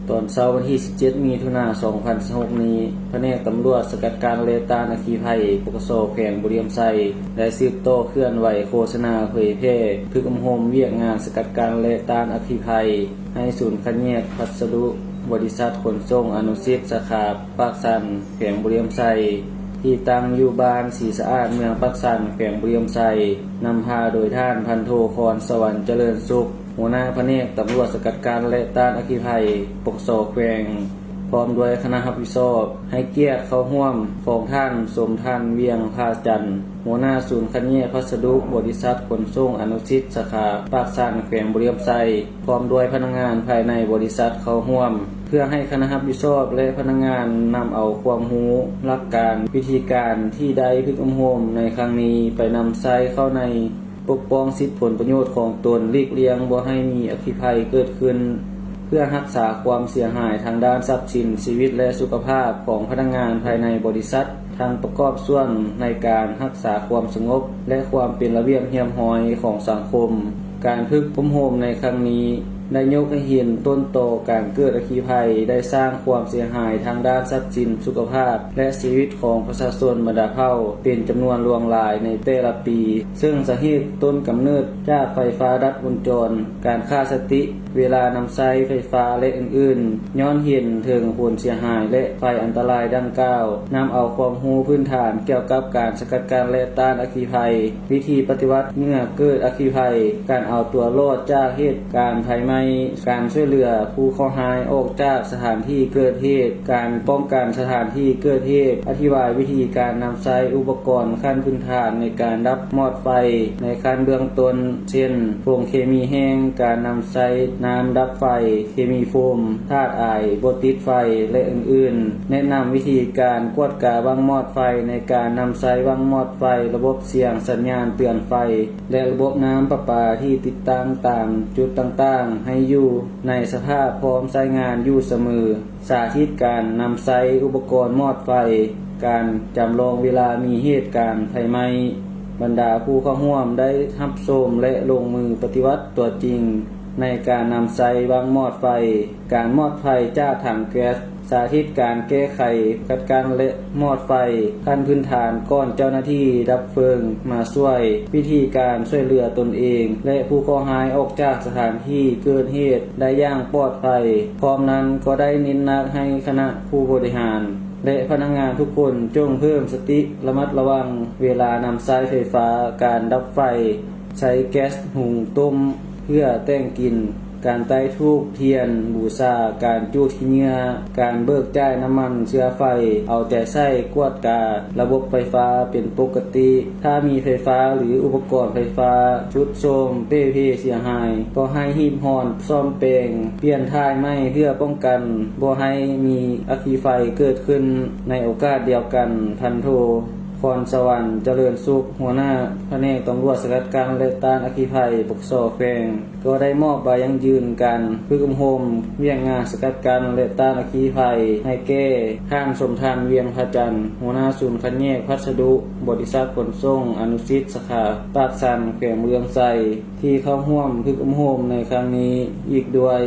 ຕອນເຊົ້າວັນທີສິບເຈັດ ມິຖຸນາ ສອງພັນຊາວຫົກນີ້, ພະແນກຕຳຫຼວດສະກັດກັ້ນ ແລະ ຕ້ານອັກຄີໄພ ປກສ ແຂວງບໍລິຄຳໄຊ ໄດ້ສືບຕໍ່ເຄື່ອນໄຫວໂຄສະນາເຜີຍແຜ່ຝຶກອົບຮົມວຽກງານສະກັດກັ້ນ ແລະ ຕ້ານອັກຄີໄພ ໃຫ້ສູນຄັດແຍກພັດສະດຸ ບໍລິສັດຂົນສົ່ງອະນຸສິດ ສາຂາປາກຊັນ ແຂວງບໍລິຄຳໄຊ ທີ່ຕັ້ງຢູ່ບ້ານສີສະອາດ ເມືອງປາກຊັນ ແຂວງບໍລິຄຳໄຊ, ນຳພາໂດຍທ່ານ ພັນໂທ ຄອນສະຫວັນ ຈະເລີນສຸກ ຫົວໜ້າພະແນກຕຳຫຼວດສະກັດກັ້ນ ແລະ ຕ້ານອັກຄີໄພ ປກສ ແຂວງ ພ້ອມດ້ວຍຄະນະຮັບຜິດຊອບ ໃຫ້ກຽດເຂົ້າຮ່ວມຂອງທ່ານ ສົມທານ ວຽງພາຈັນ ຫົວໜ້າສູນຄັດແຍກພັດສະດຸ ບໍລິສັດຂົນສົ່ງອະນຸສິດ ສາຂາປາກຊັນ ແຂວງບໍລິຄຳໄຊ ພ້ອມດ້ວຍພະນັກງານພາຍໃນບໍລິສັດເຂົ້າຮ່ວມ ເພື່ອໃຫ້ຄະນະຮັບຜິດຊອບ ແລະ ພະນັກງານນຳເອົາຄວາມຮູ້, ຫຼັກການ, ວິທີການທີ່ໄດ້ຝຶກອົບຮົມໃນຄັ້ງນີ້ ໄປນຳໃຊ້ເຂົ້າໃນ ປົກປ້ອງສິດຜົນປະໂຫຍດຂອງຕົນ, ຫຼີກລ່ຽງບໍ່ໃຫ້ມີອັກຄີໄພເກີດຂຶ້ນ, ເພື່ອຮັກສາຄວາມເສຍຫາຍທາງດ້ານຊັບສິນ, ຊີວິດ ແລະ ສຸຂະພາບຂອງພະນັກງານພາຍໃນບໍລິສັດ, ທັງປະກອບສ່ວນໃນການຮັກສາຄວາມສະຫງົບ ແລະ ຄວາມເປັນລະບຽບຮຽບຮ້ອຍຂອງສັງຄົມ. ການຝຶກອົບຮົມໃນຄັ້ງນີ້ ໄດ້ຍົກໃຫ້ເຫັນຕົ້ນຕໍການເກີດອັກຄີໄພ, ໄດ້ສ້າງຄວາມເສຍຫາຍທາງດ້ານຊັບສິນ, ສຸຂະພາບ ແລະ ຊີວິດຂອງປະຊາຊົນບັນດາເຜົ່າເປັນຈຳນວນຫຼວງຫຼາຍໃນແຕ່ລະປີ, ເຊິ່ງສາເຫດຕົ້ນກຳເນີດຈາກໄຟຟ້າດັດວົງຈອນ, ການຂາດສະຕິເວລານຳໃຊ້ໄຟຟ້າ ແລະ ອື່ນໆ, ຍ້ອນເຫັນເຖິງຜົນເສຍຫາຍ ແລະ ໄພອັນຕະລາຍດັ່ງກ່າວ, ນຳເອົາຄວາມຮູ້ພື້ນຖານກ່ຽວກັບການສະກັດກັ້ນ ແລະ ຕ້ານອັກຄີໄພ, ວິທີປະຕິບັດເມື່ອເກີດອັກຄີໄພ, ການເອົາຕົວລອດຈາກເຫດການໄຟໄໝ້, ການຊ່ວຍເຫຼືອຜູ້ເຄາະຮ້າຍອອກຈາກສະຖານທີ່ເກີດເຫດ, ການປ້ອງກັນສະຖານທີ່ເກີດເຫດ, ອະທິບາຍວິທີການນຳໃຊ້ອຸປະກອນຂັ້ນພື້ນຖານໃນການດັບມອດໄຟໃນຂັ້ນເບື້ອງຕົ້ນ ເຊັ່ນ ຜົງເຄມີແຫ້ງ, ການນຳໃຊ້ນ້ຳດັບໄຟ, ເຄມີໂຟມ, ທາດອາຍບໍ່ຕິດໄຟ ແລະ ອື່ນໆ. ແນະນຳວິທີການກວດກາບັ້ງມອດໄຟໃນການນຳໃຊ້ບັ້ງມອດໄຟ, ລະບົບສຽງສັນຍານເຕືອນໄຟ ແລະ ລະບົບນ້ຳປະປາທີ່ຕິດຕັ້ງຕາມຈຸດຕ່າງໆ ໃຫ້ຢູ່ໃນສະພາບພ້ອມໃຊ້ງານຢູ່ສະເໝີ. ສາທິດການນຳໃຊ້ອຸປະກອນມອດໄຟ, ການຈຳລອງເວລາມີເຫດການໄຟໄໝ້. ບັນດາຜູ້ເຂົ້າຮ່ວມໄດ້ຮັບຊົມ ແລະ ລົງມືປະຕິບັດຕົວຈິງໃນການນຳໃຊ້ບັ້ງມອດໄຟ, ການມອດໄຟຈາກຖັງແກັສ, ສາທິດການແກ້ໄຂ, ກັດກັ້ນ ແລະ ມອດໄຟຂັ້ນພື້ນຖານກ່ອນເຈົ້າໜ້າທີ່ດັບເພີງມາຊ່ວຍ, ວິທີການຊ່ວຍເຫຼືອຕົນເອງ ແລະ ຜູ້ເຄາະຮ້າຍອອກຈາກສະຖານທີ່ເກີດເຫດໄດ້ຢ່າງປອດໄພ. ພ້ອມນັ້ນກໍໄດ້ເນັ້ນໜັກໃຫ້ຄະນະຜູ້ບໍລິຫານ ແລະ ພະນັກງານທຸກຄົນຈົ່ງເພີ່ມສະຕິລະມັດລະວັງເວລານຳໃຊ້ໄຟຟ້າ, ການດັບໄຟ, ໃຊ້ແກັສຫຸງຕົ້ມເພື່ອແຕ່ງກິນ, ການໄຕ້ທູບທຽນບູຊາ, ການຈູດຂີ້ເຫຍື້ອ, ການເບີກຈ່າຍນ້ຳມັນເຊື້ອໄຟ, ເອົາໃຈໃສ່ກວດກາລະບົບໄຟຟ້າເປັນປົກກະຕິ. ຖ້າມີໄຟຟ້າ ຫຼື ອຸປະກອນໄຟຟ້າຊຸດໂຊມເປ່ເພເສຍຫາຍ, ກໍໃຫ້ຮີບຮ້ອນສ້ອມແປງ, ປ່ຽນຖ່າຍໃໝ່ເພື່ອປ້ອງກັນບໍ່ໃຫ້ມີອັກຄີໄຟເກີດຂຶ້ນໃນໂອກາດດຽວກັນ, ພັນໂທ ພອນສະຫວັນ ຈະເລີນສຸກ ຫົວໜ້າພະແນກຕຳຫຼວດສະກັດກັ້ນ ແລະ ຕ້ານອັກຄີໄພ ປກສ ແຂວງ ກໍໄດ້ມອບໃບຢັ້ງຢືນການຝຶກອົບຮົມວຽກງານສະກັດກັ້ນ ແລະ ຕ້ານອັກຄີໄພ ໃຫ້ແກ່ທ່ານ ສົມທານ ວຽງພະຈັນ ຫົວໜ້າສູນຄັດແຍກພັດສະດຸ ບໍລິສັດຂົນສົ່ງອະນຸສິດ ສາຂາປາກຊັນ ແຂວງເມືອງໄຊ ທີ່ເຂົ້າຮ່ວມຝຶກອົບຮົມໃນຄັ້ງນີ້ອີກດ້ວຍ.